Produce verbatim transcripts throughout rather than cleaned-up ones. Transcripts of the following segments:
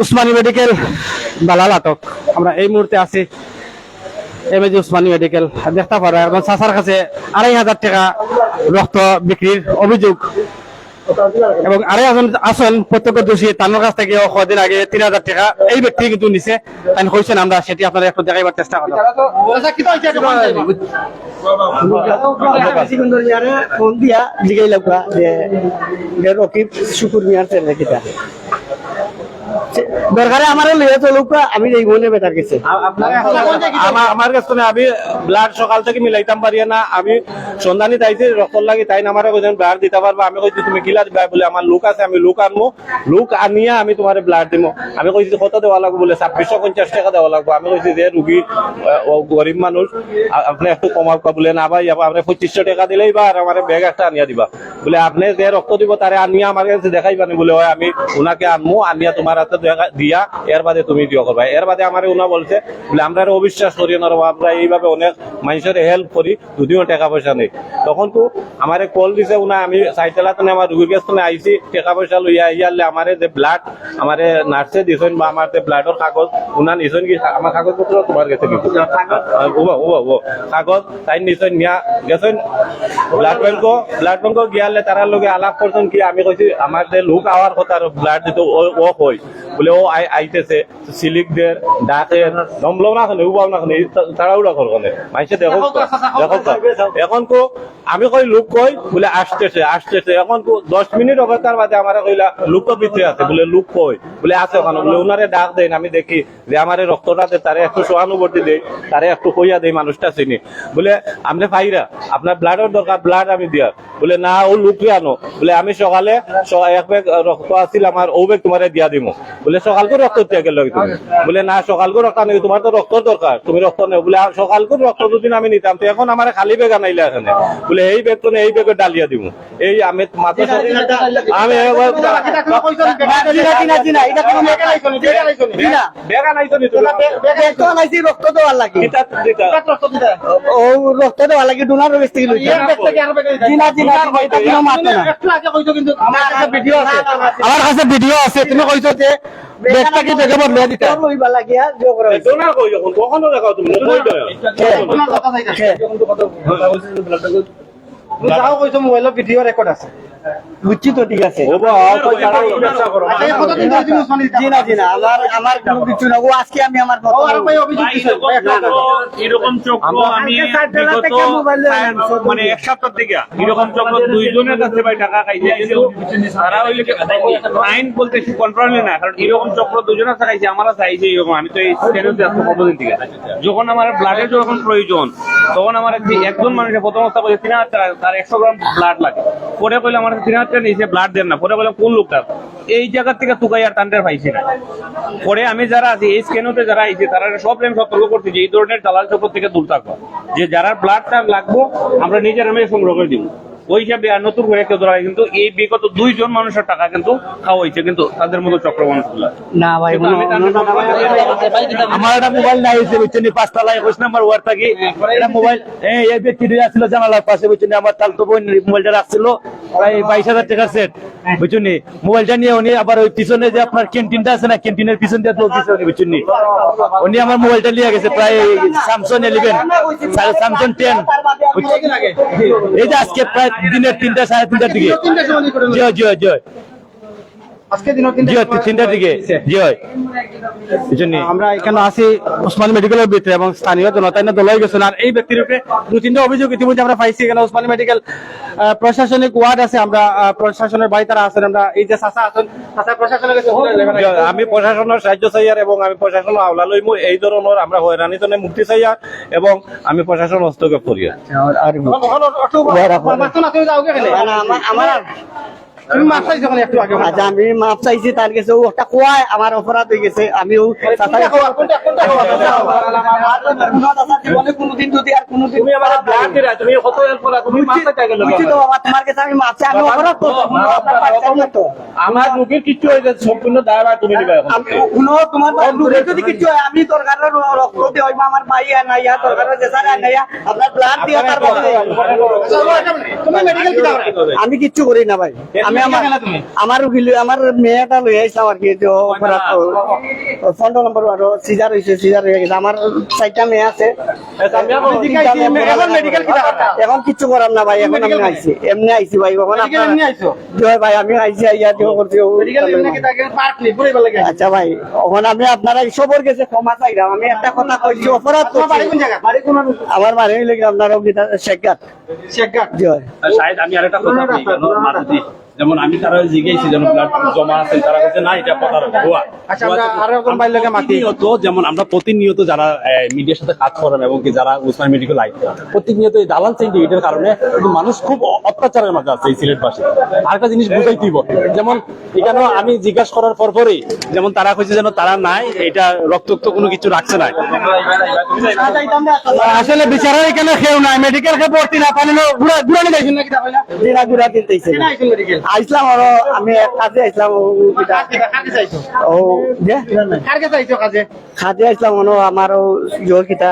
উসমানী মেডিকেল দালাল আটক। আমরা এই মুহূর্তে আছি এমএজি উসমানী মেডিকেল। দেখতা পাররা, একজন চাচার কাছে আড়াই হাজার টেকা রক্ত বিক্রির অভিযোগ, এবং আরো একজন আছইন প্রত্যক্ষদর্শী, তানর কাছ থাকিও কয়দিন আগে তিন হাজার টেকা এই ব্যক্তি কিন্তু নিছে। তাইন কইছইন, আমরা সেটি আপনারারে একটু দেখাইবার চেষ্টা করমু। সিকুন্দর মিয়ারে ফোন দিয়া জিগাইলাউক্কা যে, যে রকিব শুকুর মিয়ার ছেলে কিতা। দরকারে আমারে লইয়া চলউক্কা, আমি যাইমু নে বেটার গেছে। আমার, আমার গেছে না, আমি ব্লাড সকাল থাকি মিলাইতাম পারি না। আমি সন্ধানী তাইছি রক্তর লাগি, তাইন আমারে কইছইন ব্লাড দিতা পারবা। আমি কইছি, "তুমি কিলা দিবা?" বলে, "আমার লোক আছে, আমি লোক আনমু, লোক আনিয়া আমি তুমারে ব্লাড দিমু।" আমি কইছি, "কত দেওয়া লাগবো?" বলে, "ছাব্বিশশো পঞ্চাশ টেকা দেওয়া লাগবো।" আমি কইছি, "যে রুগী, আহ, ও গরিব মানুষ, আ-, আপনে একটু কমাউক্কা।" বলে, "না ভাই, আপনে পঁচিশশো টেকা দিলেই বা আর আমারে ব্যাগ একটা আনিয়া দিবা।" বলে, "আপনে যে রক্ত দিবো, তারে আনিয়া আমার গেছে দেখাইবা নি?" বলে, "অয়, আমি উনাকে আনমু, আনিয়া তুমার আতো দেখা-, দিয়া, এর বাদে তুমি দিও করবা।" এর বাদে আমারে উনা বলছে, বলে, "আমরারে অবিশ্বাস করিও না রে বা, আমরা এইভাবে অনেক মানষরে হেল্প করি, যদিও টেকা পয়সা নেই।" তখন তো আমারে কল দিছে উনা, আমি চাইতলা তনে আমার রুগীর গেছ তনে আইছি, টেকা পয়সা লইয়া আইয়ারলে আমারে যে ব্লাড আমারে নার্সে দিছইন বা আমার যে ব্লাডর কাগজ উনা নিছইন কি, আমার কাগজপত্র তুমার গেছে কিন্তু। কাগজ। আ, ওবা, ওবা, ও কাগজ তাইন নিছইন, নিয়া গেছইন ব্লাড ব্যাংকো, ব্লাড ব্যাংকো গিয়ালে তারার লগে আলাপ করছইন কি, আমি কইছি, "আমার যে লোক আওয়ার কথা আর ব্লাড দিতো, ও, ও কই?" বলে, "ও আই-, আইতেছে।" সিলিক দের, ডাকের, দমলও না কেনে, উবাও না কেনে, এই তা-, তাড়াহুড়া কর কেনে। মানষে দেখউক্কা, দেখউক্কা। এখন কো, আমি কই, "লোক কই?" বলে, "আসতেছে, আসতেছে।" এখন কো, দশ মিনিট অপেক্ষার বাদে আমারে কইলা, "লোক তো ভিতরে আছে।" বলে, "লোক কই?" বলে, "আছে ওখানে।" বলে, "উনারে ডাক দেইন, আমি দেখি যে আমারে রক্তটা দে, তারে একটু সহানুভূতি দেই, তারে একটু কইয়া দেই, মানুষটা চিনি।" বলে, "আপনে পাইরা, আপনার ব্লাডর দরকার, ব্লাড আমি দিয়ার।" বলে, "না, ও লোকরে আনো।" বলে, "আমি সকালে স-, এক ব্যাগ রক্ত আছিল আমার, ও ব্যাগ তুমারে দিয়া দিমু।" বলে, "সকালকুর রক্ত দিয়া গেল তুমি?" বলে, "না, সকালকুর রক্ত নেই, তুমার তো রক্তর দরকার, তুমি রক্ত নেও।" বলে, "আর সকালকুর রক্ত যদি আমি নিতাম, তো এখন আমারে খালি ব্যাগ আনাইলা এখানে।" বলে, "এই ব্যাগ তো নেই, এই ব্যাগে ডালিয়া দিমু।" এই আমি মাত্র আমি একবার জি না, জি না, জি না, ইটা কুনু ব্যাগ আনাইছো নি, ব্যাগ আনাইছো নি? জি না। ব্যাগ আনাইছো নি তুমি? ব্যাগ তো আনাইছি রক্ত দেওয়ার লাগি। কিতা দিতা? ও রক্ত দেওয়ার লাগি ডোনার গেছ থাকি লইছি। জি না, জি না, জি না, ইটা কুনু মাত না। একটু আগে কইছো কিন্তু আমার কাছে ভিডিও আছে। আমার কাছে ভিডিও আছে, তুমি কইছো যে ব্যাগটা কি ব্যাগে বদলে দিতা? লইবা লাগিয়া জোর করে। ডোনার কই যখন? কখনো দেখাও তুমি? কই দেয়? কে? ডোনার কথা নাই। কে? যাও কইছো মোবাইলো ভিডিও রেকর্ড আছে। বুঝছি তো, ঠিক আছে। ও বাবা, কই তারা ব্যবসা করো? আচ্ছা, এই কতদিন ধরে তুমি উসমানী জি না, জি না, আমার, আমার কুনু কিছু না। ও আজকে আমি আমার ও, আর ভাই অভিযোগ দিছে। না, না। এরকম চক্র আমরা আমি কালকে চার বেলা বিগত থেকে মোবাইল নিয়ে সাত-, মানে এক সপ্তাহ থেকে এরকম চক্র দুইজনের কাছে ভাই টাকা খাইছে, কিন্তু তারা ওই যে আইন বলতে একটু কন্ট্রোল না, কারণ এরকম চক্র দুইজন আছে খাইছে, আমরা চাইছি এরকম। আমি তো এই চ্যানেল দিয়ে আসতে কতদিন থেকে, যখন আমার ব্লাডের যখন প্রয়োজন, তখন আমার একটি, একজন মানুষের প্রথম অবস্থা বলে তিন হাজার টাকা, তার একশো গ্রাম ব্লাড লাগে। পরে কইলে আমার তিন হাজার টাকা নিচে ব্লাড দেন না, পরে কইলাম কোন লোকটা, এই জায়গা থেকে তুকাই আর তান্ডের পাইছি না। পরে আমি যারা আছি, এই স্ক্যানোতে যারা আইছে, তারা সব টাইম সতর্ক করছি যে এই ধরনের দালাল চক্র থেকে দূর থাকবা, যে যারার ব্লাড তার লাগবো, আমরা নিজের নামে সংগ্রহ করে দিব। ওই হিসাবে আর নতুন করে কেউ ধরা হয়, কিন্তু এই বিগত দুইজন মানুষের টাকা কিন্তু খাওয়া হয়েছে, কিন্তু তাদের মতো চক্র মানুষগুলা। না ভাই, কিন্তু আমি তার কোনো, না, না, না, ভাই। আমার একটা মোবাইল নাই হয়েছে, বুঝছেন, এই পাঁচতলা একুশ নম্বর ওয়ার্ড থাকি। একটা মোবাইল, এই, এই ব্যক্তি দুই আসছিল জানালার পাশে, বুঝছেন, আমার তালতো বোন মোবাইলটা রাখছিল, প্রায় বাইশ হাজার টাকার সেট, বুঝছেন নি? মোবাইলটা নিয়ে উনি আবার ওই পিছনে যে আপনার ক্যান্টিনটা আছে না, ক্যান্টিনের পিছন দিয়ে দৌড় দিছে উনি, বুঝছেন নি? উনি আমার মোবাইলটা নিয়ে গেছে, প্রায় Samsung eleven, Samsung ten, এই যে আজকে প্রায় দিনের তিনটা, সাড়ে তিনটার দিকে। জি, জি, জি। আজকে দিনের তিনটা জি, তিনটার দিকে। জি, হয়। এই জন্যই। আমরা এখানে আছি ওসমানী মেডিকেলের ভিতরে এবং স্থানীয় জনতা এনে দল হয়ে গেছেন। আর এই ব্যক্তির উপরে দু তিনটা অভিযোগ ইতিমধ্যে আমরা পাইছি এখানে ওসমানী মেডিকেল, আহ, প্রশাসনিক ওয়ার্ড আছে, আমরা, আহ, প্রশাসনের ভাই তারা আছেন, আমরা এই যে চাচা আছেন, চাচা প্রশাসনের কাছে তুলে দেবেন। জি, আমি প্রশাসনের সাহায্য চাইয়ার এবং আমি প্রশাসনের আওলা লইমু। এই ধরনের আমরা হয়রানি তো মুক্তি চাইয়ার এবং আমি প্রশাসন হস্তক্ষেপ করি। আচ্ছা, আর, আর ওখানে, ওখানে একটু ওরা রাখো। মাথা না তুলে যাও এখানে। না, না, আমার, আমার তুমি মাফ চাইছো কেন একটু আগে? আচ্ছা, আমি মাফ চাইছি তার কাছে, ও একটা কোয়ায় আমার অপরাধ হয়ে গেছে, আমি ও কোনটা কোয়ায়? কোনটা, কোনটা কোয়ায়? আর কোনো দাদা জীবনে কোনোদিন যদি আর কোনোদিন তুমি আমার ব্লাড দিরা, তুমি কত হেল্প করা, তুমি মাফ চাইতে গেলে বুঝছি তো বাবা, তোমার কাছে আমি মাফ চাই, আমি বাবা, অপরাধ করছি, কোনো বাবা, আপনার বাবা, পারছেন না তো। আমার রোগীর কিচ্ছু হয়ে গেছে, সম্পূর্ণ দায়ভার তুমি নিবা এখন। আমি কোনো তোমার রোগীর যদি কিচ্ছু হয়, আমি দরকার হলে রক্ত দিয়ে হইবো, আমার ভাই আর নাই, আর দরকার হলে যে স্যার আর নাই, আপনার ব্লাড দিয়ে তার বাবা। তুমি মেডিকেল কি দাও? আমি কিচ্ছু করি না ভাই, আমি আমার, আমার রুগী লই, আমার মেয়েটা লই আইছিলাম আর কি, যে ও অপরাধ, ও, ও পনেরো নম্বর ওয়ার্ডো সিজার হইছে, সিজার হয়ে গেছে। আমার চারটা মেয়ে আছে। আচ্ছা, আমি এখন এখন মেডিকেল কিতা করা? এখন কিচ্ছু করার না ভাই, এখন আমি আইছি, এমনি আইছি ভাই, এখন মেডিকেল আপনার এমনি আইছো? জি ভাই, আমি আইছি, আইয়া যে করছি, ও মেডিকেল এমনি কিতা, পার্ট নেই, পুরো ভালো লাগে। আচ্ছা ভাই, এখন আমি আপনারা সবর গেছে ক্ষমা চাইলাম, আমি একটা কথা কইছি, অপরাধ আপনার করছি। বাড়ি কোন জায়গা? বাড়ি কোন? আমার বাড়ি হইলে কি আপনার ওই গীতা শেখঘাট। শেখঘাট। জি ভাই। আর শাহেদ, আমি আরেকটা কথা বলি, কেন মাধুরী, যেমন আমি তারা জিজ্ঞেসি যেন ব্লাড জমা আছে, তারা বলছে না, এটা কথা ভুয়া। আচ্ছা, আমরা আরো কোন ভাইর লগে মাতি। প্রতিনিয়ত, যেমন আমরা প্রতিনিয়ত যারা মিডিয়ার সাথে কাজ করেন এবং কি যারা উসমান মেডিকেল আই, প্রতিনিয়ত এই দালাল সিন্ডিকেটের কারণে কিন্তু মানুষ খুব অ-, অত্যাচারের মাঝে আছে এই সিলেটবাসী। আরেকটা জিনিস বুঝাইতে হইব, যেমন এখানে আমি জিজ্ঞাসা করার পর পরই যেমন তারা কইছে যেন তারা নাই, এটা রক্তাক্ত কোনো কিছু রাখছে না। আসলে বিচারক এখানে কেউ নাই, মেডিকেল কেউ ভর্তি না, পানি ঘুরা ঘুরা নিয়ে যাইছেন নাকি? জি না, ঘুরা কিনতে আইছি। আইছিলাম আরো, আমি এক কাজে আইছিলাম, ও, ও, যে? কার কাছে আইছো কাজে? কাজে আইছিলাম, মনে হয় আমার ও জোর কিতা,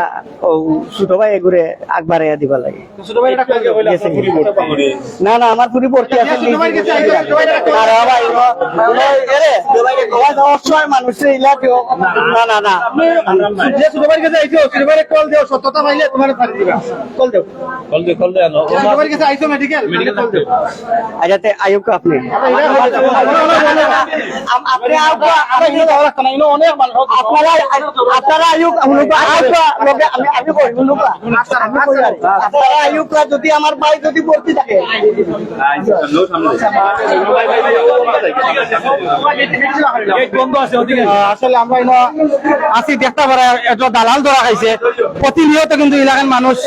ও ছোট ভাই এগুরে আকবারে দিবা লাগে। ছোট ভাই এটা কই গেছে? না, না, আমার পুরি ভর্তি আছে। ছোট ভাই গেছে, ছোট ভাই গেছে। না রে ভাই, ও, ও, এরে, ও ভাই, অসহায় মানুষ, এই ইলা কেউ। না, না, না। যে ছোট ভাইর কাছে আইছো, ছোট ভাইরে কল দেও, সত্যতা পাইলে তোমার ছাড়ি দিবা। কল দেও। কল দে, কল দে, আনো। ছোট ভাইর কাছে আইছো মেডিকেল, মেডিকেল কল দেও। আচ্ছা, তে আইউক আপনি। আপ-, আপনি আউক, আমরা কিন্তু যাওয়া লাগতো না, ইনো অনেক মানুষ। আপনারা, আপনারা আইউক, হুনুকা, আউক, লগে আমি, আমি কই, হুনুকা। আমি কই, আপনারা আইউক, যদি আমার ভাই যদি ভর্তি থাকে। গেট বন্ধ আছে ওদিকে। আহ, আসলে আমরা ইনো আছি, দেখতা পারা একটা দালাল ধরা খাইছে। প্রতিনিয়ত কিন্তু এলাকার মানুষ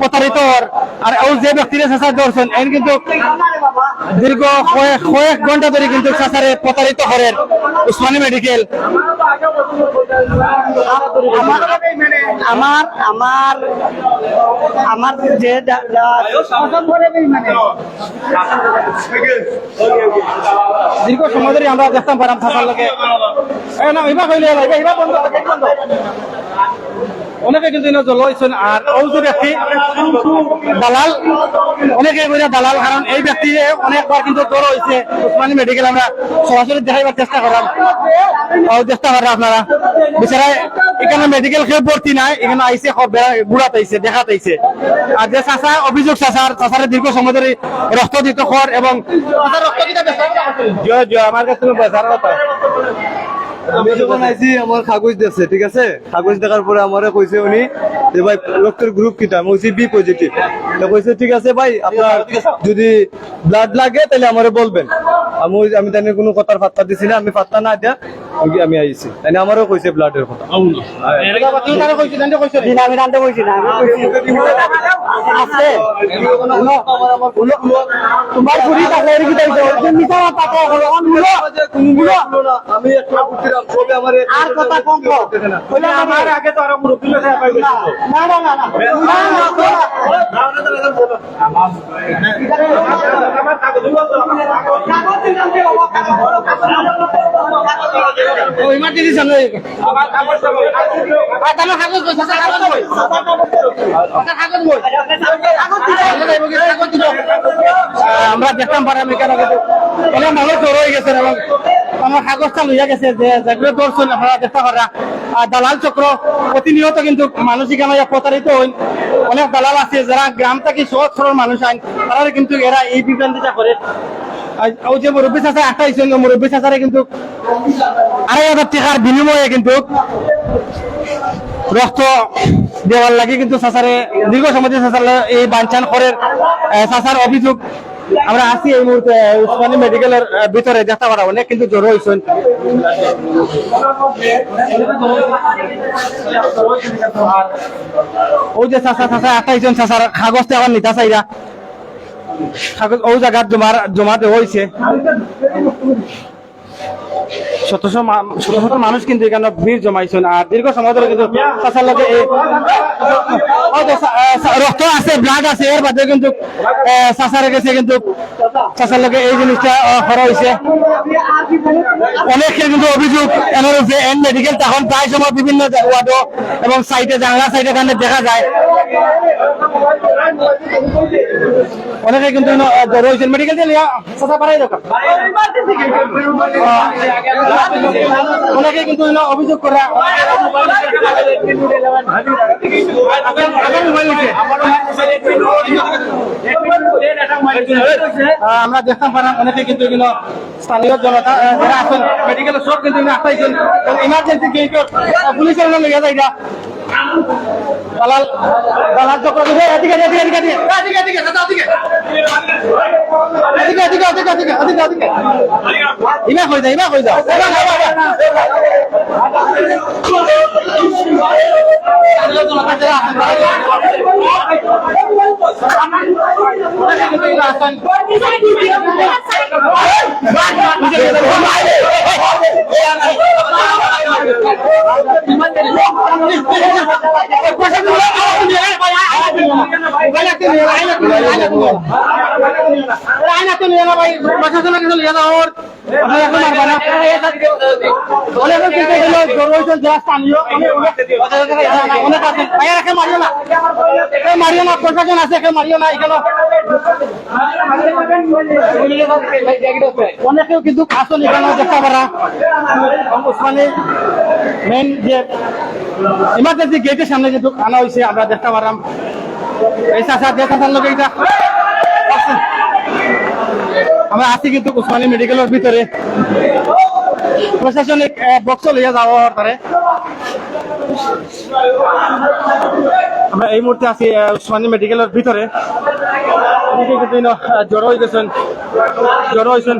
প্রতারিত হর। আর ও যে ব্যক্তিরে চাচা ধরছেন, এন কিন্তু দীর্ঘ কয়েক, কয়েক ঘন্টা ধরে কিন্তু চাচারে প্রতারিত করের উসমানী মেডিকেল। আমার, আমার, আমার, আমার যে দা-, দা-, দীর্ঘ সময় ধরে আমরা দেখতাম পারাম চাচার লগে। এ না, ইবা কইলে না, ইবা, ইবা বন্ধ, গেট বন্ধ। অনেকে কিন্তু ইনো জড়ো হইছেন, আর ও যে ব্যক্তি দালাল, অনেকে কইরা দালাল, কারণ এই ব্যক্তি অনেকবার কিন্তু জড়ো হইছে। উসমানী মেডিকেল আমরা সরাসরি দেখাইবার চেষ্টা করলাম, ও দেখতা পারা আপনারা। বিচারা এখানে মেডিকেল কেউ ভর্তি নাই, এখানে আইছে, খ-, বেড়া-, ঘুরাত আইছে, দেখাত আইছে। আর যে চাচা, অভিযোগ চাচার, চাচারে দীর্ঘ সময় ধরে রক্ত দিত খর এবং জি, জি, আমার কাছে কোনো পয়সার কথা। আমি যখন আইছি, আমার কাগজ দেখছে, ঠিক আছে? কাগজ দেখার পরে আমারে কইছে উনি যে, "ভাই, রক্তের গ্রুপ কিতা?" আমি কইছি, "বি পজিটিভ।" তো কইছে, "ঠিক আছে ভাই, আপনার যদি ব্লাড লাগে, তাহলে আমারে বলবেন।" আমি ওই, আমি তাইলে কোনো কথার পাত্তা দিছি না, আমি পাত্তা না দিয়া ওই আমি আইছি। তাইলে আমারও কইছে ব্লাডের কথা। জি না, আমি জানতে কইছি না, আমি কইছি। আছে। হুনো, হুনো, তোমার ঘুরি থাকলে এর কি তাইছে? ওই যে মিছা মাত কথা হলো, অন হুনো, হুনো। আমি একটা বুঝছিলাম, তবে আমার আর কথা কম কও। কইলে আমার আগে তো আরো মুরব্বি লোক না, না, না, না, না। ও, ইমার্জেন্সি সামনে। আর তার কাগজ কই? চাচা, কাগজ কই? চাচা, কাগজ কই? কাগজ দিতে হবে। কাগজ দিতে হবে। আহ, আমরা দেখতাম পারাম এখানে কিন্তু অনেক মানুষ জড়ো হয়ে গেছেন এবং আমার কাগজটা লইয়া গেছে যে যেগুলো ধরছেন আপনারা দেখতে পারা। আর দালাল চক্র প্রতিনিয়ত কিন্তু মানুষ এখানে প্রতারিত হইন। অনেক দালাল আছে যারা গ্রাম থেকে সহজ সরল মানুষ আইন, তারা কিন্তু এরা এই বিভ্রান্তিটা করে। আর ও যে মুরব্বী চাচা একটা আইছেন, মুরব্বী চাচারে কিন্তু আড়াই হাজার টাকার বিনিময়ে কিন্তু রক্ত দেওয়ার লাগি কিন্তু চাচারে দীর্ঘ সময় ধরে চাচার এই বানচান করের, আহ, চাচার অভিযোগ। আমরা আছি এই মুহূর্তে, আহ, উসমানী মেডিকেলের, আহ, ভিতরে দেখতে পারা অনেক কিন্তু জড়ো হইছেন। ওই যে চাচা, চাচা আটাইছেন, চাচার কাগজ তো এখন নিতা চাইরা। কাগজ ও জায়গাত জমা, জমা দেওয়া হইছে। শত শত মা-, শত শত মানুষ কিন্তু এখানে ভিড় জমাইছেন, আর দীর্ঘ সময় ধরে কিন্তু চাচার লগে এই, ও তো চা-, আহ, চা-, রক্ত আছে, ব্লাড আছে, এর বাদে কিন্তু, আহ, চাচার গেছে কিন্তু চাচার লগে এই জিনিসটা, আহ, করা হইছে। অনেকের কিন্তু অভিযোগ এনার উপরে, এন মেডিকেল তখন প্রায় সময় বিভিন্ন জা-, ওয়ার্ডও এবং সাইডে, জানলা সাইডে এখানে দেখা যায়। অনেকে কিন্তু ইনো, আহ, জড়ো অইছইন মেডিকেল দিয়া লইয়া। চাচা, বাড়াই দেউক্কা। আহ, অনেকে কিন্তু ইনো অভিযোগ করা। আহ, আমরা দেখতাম পারলাম অনেকে কিন্তু ইনো স্থানীয় জনতা, আহ, যারা আছইন মেডিকেলর সব কিন্তু ইনো আটকাইছইন এবং ইমার্জেন্সি গেইটর, আহ, পুলিশে ইনো লইয়া যাইরা। দালাল, দালাল চক্র, এদিকে, এদিকে, এদিকে, এদিকে, এদিকে, এদিকে, দাদা, এদিকে। এদিকে, এদিকে, এদিকে, এদিকে, এদিকে, এদিকে। ইমা কই যা, ইমা কই যা। ইমা, ইমা, ইমা। প্রশাসনের কাছে লিয়ে যাওয়া ওর। আপনারা এখন মারবা না। অনেকে কিন্তু এখানে জড়ো হয়েছেন যারা স্থানীয়, অনেক আছেন। ভাইয়া, একে মারিও না, একে মারিও না, প্রশাসন আছে, একে মারিও না এখানে। অনেকেও কিন্তু আসল এখানে দেখতে পারা, উসমানী মেইন যে ইমার্জেন্সি গেটের সামনে কিন্তু আনা হয়েছে, আমরা দেখতে পারলাম। এই চাচা যে চাচার লগে এটা আমরা আছি কিন্তু উসমানী মেডিকেলের ভিতরে প্রশাসনিক, আহ, বক্স লইয়া যাওয়া হওয়ার পরে আমরা এই মুহূর্তে আছি, আহ, উসমানী মেডিকেলের ভিতরে। অনেকে কিন্তু ইনো, আহ, জড়ো হয়ে গেছেন, জড়ো হয়েছেন।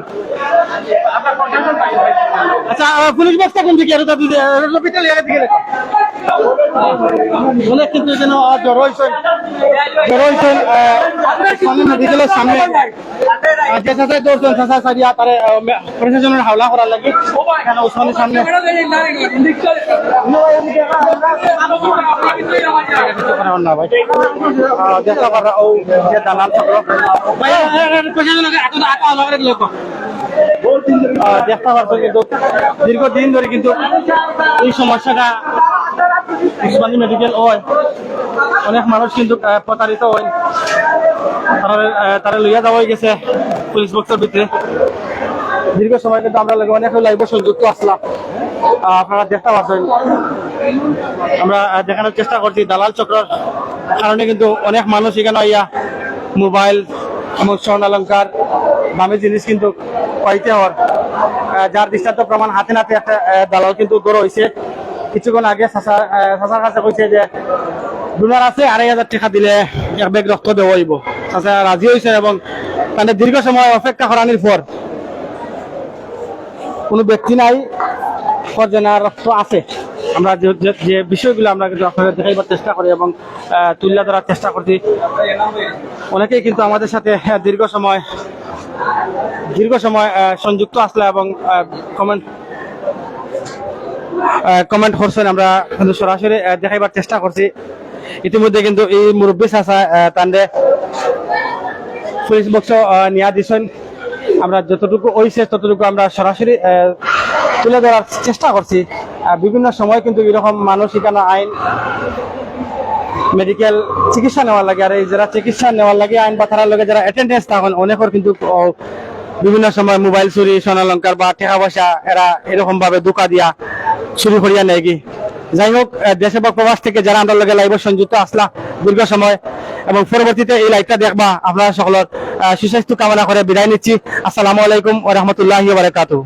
আচ্ছা, আহ, পুলিশ বক্সটা কোন দিকে? এটা তো দিকে, এটা তো ভিতরে, এটা দিকে লেখা। অনেক কিন্তু এখানে, আহ, জড়ো হয়েছেন, জড়ো হয়েছেন, আহ, উসমানী মেডিকেলের সামনে। আহ, যে চাচায় ধরছেন, চাচা সারিয়া তারে, আহ, মে-, প্রশাসনের হাওলা করার লাগি এখানে উসমানীর সামনে। না ভাই। আহ, দেখতে পাররা, ও যে দালাল চক্র। ভাই, এ, এ, এ, প্রশাসনকে এখন আটা আলাদা করে দিল তো। আহ, দেখতে পারছো কিন্তু দীর্ঘদিন ধরে কিন্তু এই সমস্যাটা উসমানী মেডিকেল হয়, অনেক মানুষ কিন্তু, আহ, প্রতারিত হয়, তারা, আহ, তারা লইয়া যাওয়া হয়ে গেছে পুলিশ বক্সের ভিতরে। দীর্ঘ সময় কিন্তু আমরা লগে অনেক লাইভে সংযুক্ত আসলাম, আহ, আপনারা দেখতে পাচ্ছেন, আমরা, আহ, দেখানোর চেষ্টা করছি দালাল চক্রর কারণে কিন্তু অনেক মানুষ এখানে আইয়া মোবাইল এবং স্বর্ণালংকার দামি জিনিস কিন্তু পাইতে হর। আহ, যার দৃষ্টান্ত প্রমাণ হাতে নাতে একটা, আহ, দালাল কিন্তু গড় হইছে। কিছুক্ষণ আগে চাচা, আহ, চাচার কাছে কইছে যে ডোনার আছে, আড়াই হাজার টাকা দিলে এক ব্যাগ রক্ত দেওয়া হইব। চাচা রাজি হইছে এবং তাদের দীর্ঘ সময় অপেক্ষা করানির পর কোনো ব্যক্তি নাই, কর যে না রক্ত আছে। আমরা যে, যে, যে বিষয়গুলো আমরা কিন্তু আপনাদের দেখাইবার চেষ্টা করি এবং, আহ, তুলে ধরার চেষ্টা করছি। অনেকেই কিন্তু আমাদের সাথে, আহ, দীর্ঘ সময়, দীর্ঘ সময়, আহ, সংযুক্ত আসলা এবং, আহ, কমেন্ট, আহ, কমেন্ট করছেন। আমরা কিন্তু সরাসরি, আহ, দেখাইবার চেষ্টা করছি। ইতিমধ্যে কিন্তু এই মুরব্বী চাচা, আহ, তানরে পুলিশ বক্স, আহ, নিয়া দিছেন। আমরা যতটুকু হইছে ততটুকু আমরা সরাসরি, আহ, তুলে ধরার চেষ্টা করছি। আহ, বিভিন্ন সময় কিন্তু এরকম মানুষ এখানে আইন মেডিকেল চিকিৎসা নেওয়ার লাগে, আর এই যারা চিকিৎসা নেওয়ার লাগে আইন বা তারার লগে যারা অ্যাটেন্ডেন্স থাকেন, অনেকের কিন্তু, ও, বিভিন্ন সময় মোবাইল চুরি, স্বর্ণালংকার বা টাকা পয়সা এরা এরকম ভাবে ধোঁকা দিয়া চুরি করিয়া নেয় কি। যাই হোক, আহ, দেশে বা প্রবাস থেকে যারা আমরা লগে লাইভে সংযুক্ত আসলা দীর্ঘ সময় এবং পরবর্তীতে এই লাইভটা দেখবা, আপনারা সকলের, আহ, সুস্বাস্থ্য কামনা করে বিদায় নিচ্ছি। আসসালামু আলাইকুম ওয়া রাহমাতুল্লাহি ওয়া বারাকাতুহু।